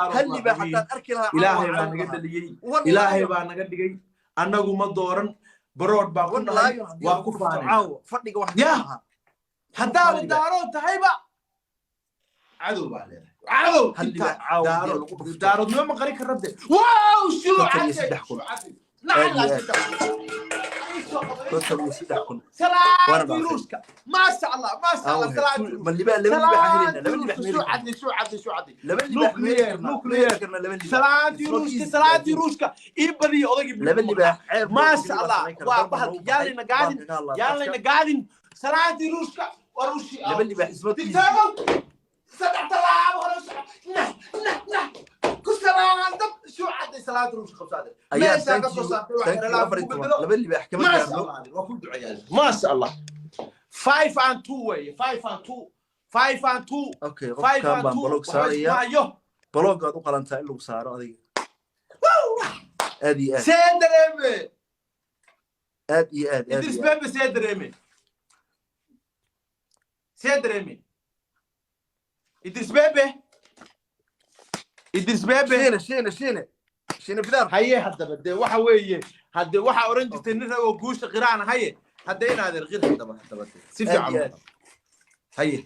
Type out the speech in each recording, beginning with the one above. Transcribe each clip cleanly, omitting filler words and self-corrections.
Daarood Hal waa libaax qabiil. Haddaan arki lahaa caawa Ilaahay waan baa caawin naga lahaa. dhaliyey. One Ilaahay lion baa naga dhigay. Annagu ma dooran, barood baan ku one nahay, lion haddii waa lagu ku dhufto faanay. Caawa fadhiga wax Yah. lahaa. Haddaaba Hal libaax. Daarood tahayba, cadow baa leedahay, cadow. Hal inta libaax caawa haddii Daarood lagu dhufto. Daaroodnimo ma qarin karna de. Wow, shuu. 53,000. Aad iyo aad. 53,000. Waana Salaadii dhaafay. Ruushka, maasha Allah, maasha Allah. Aawo Salaadii. Ma libaax, laba libaax aan helaynaa, laba libaax ma heli Shuu karnaa? Cadli, shuu cadli, shuu cadli. Laba libaax ma heli Nuclear, karnaa? Ma nuclear. heli karnaa laba libaax? Salaadii It's not Ruushka, easy, salaadii laakiin Ruushka ii badiyo odaygii. Laba libaax ceeb. Maasha Allah, waa bahalka yaan layna gaadin, yaan layna gaadin. Salaadii Ruushka waa Ruushi. Laba libaax is not easy. Digtaago saddex tallaabo hore u soco, nah nah nah, ku salaan dab, shuu cadday. Salaada Ruushka qabsaade Ayaa meeshaa thank ka soo you, saartay wax thank you. yaralaa Afar kugu iyo toban bedelo. Laba libaax kama Maasha gaarno. Allah, waa ku duceeyaa, maasha Allah. 5 and 2 weeye, 5 and 2, 5 and 2. Okay, Five qofkan and baan two. block Waxba saaraya. isma hayo. Block-gaad u qalantaa in lagu saaro adiga, aad iyo aad. See dareeme? Aad iyo aad, aad Idris iyo aad. Bebe, see dareeme? See dareeme, Idris Bebe? Idris Bebe. Shiine, Shiine, Shiine, Shiine Bidaar. Haye, haddaba dee waxa weeye, hadde waxaa oran jirtay nin ragoo guusha qiraan. Haye, hadde inaadeer qir, haddaba dee si Aad fiican iyo u aad. hadal. Haye,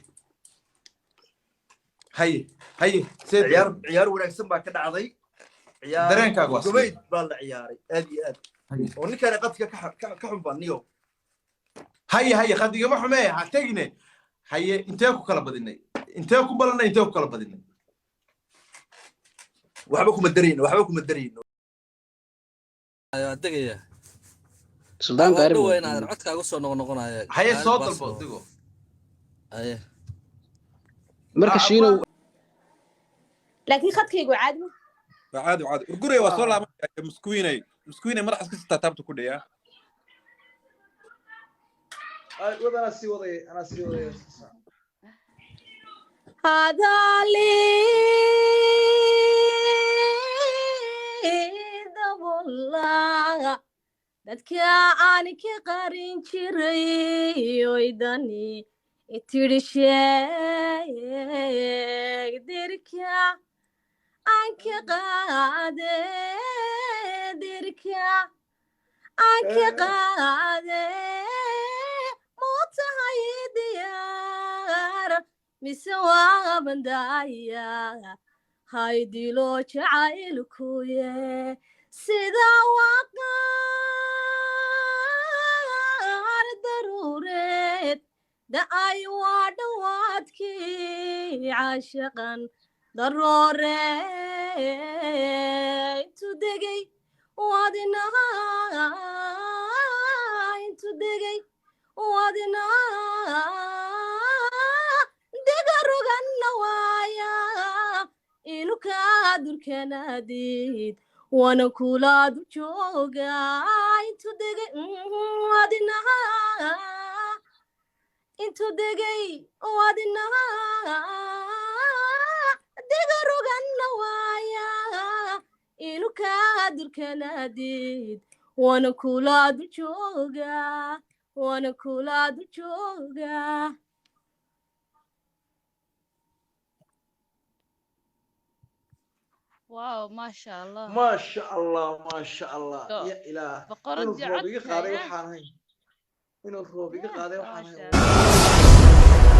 haye, haye, see Ciyaar dareeme? Ciyaar wanaagsan baa ka dhacday, ciyaar Dareenkaagu waa sidee? Gobayd baa la ciyaaray, aad iyo aad. Haye. Oo ninkaani qadka ka xun baa niyo. Haye, haye, khadigama xumee, ha tegine. Haye, intee ku kala badinay? Intee ku balanay? Intee ku kala badinay? Waxba kuma darayno, waxba kuma darayno. Waa degaya. Suldaanka Waa arrin dhow inaadan codkaaga soo noqnoqonaya. Haye, soo dalbo digo. Haye. Marka Shiinow. Laakiin khadkaygu caadi ma Waa caadi, caadi. Urgurey waa soo laabanaya. Muskuinay, muskuinay, madax iska sitaa taabta ku dhayaa. Wad, anaa sii wadaya, anaa sii wadaya. Hadalidabola dadka aan ka qarin jiray oydani itiri sheeg dirka aan ka qaade, dirka aan ka qaade, muu tahay diyaar mise waa bandaya haydilo jacaylkuye sida waqaar daruureed da'ay waa dhowaadkii caashaqan daroore intu degay wadnaha, intu degay wadnaha, diga roganna waaya inu kaa durkanaadid wana kulaadu jooga, intu degay wadnaha, intu degay wadnaha, diga roganna waaya inu kaa durkanaadid wana kulaadu jooga, wana kulaadu jooga. Wow, maasha Allah. Maasha Allah, maasha Allah. Ya ilaah, inuu Boqoradii roob iga codka qaaday ya. waxaan ahayn, inuu roob iga qaaday waxaan Maasha ahayn. Allah.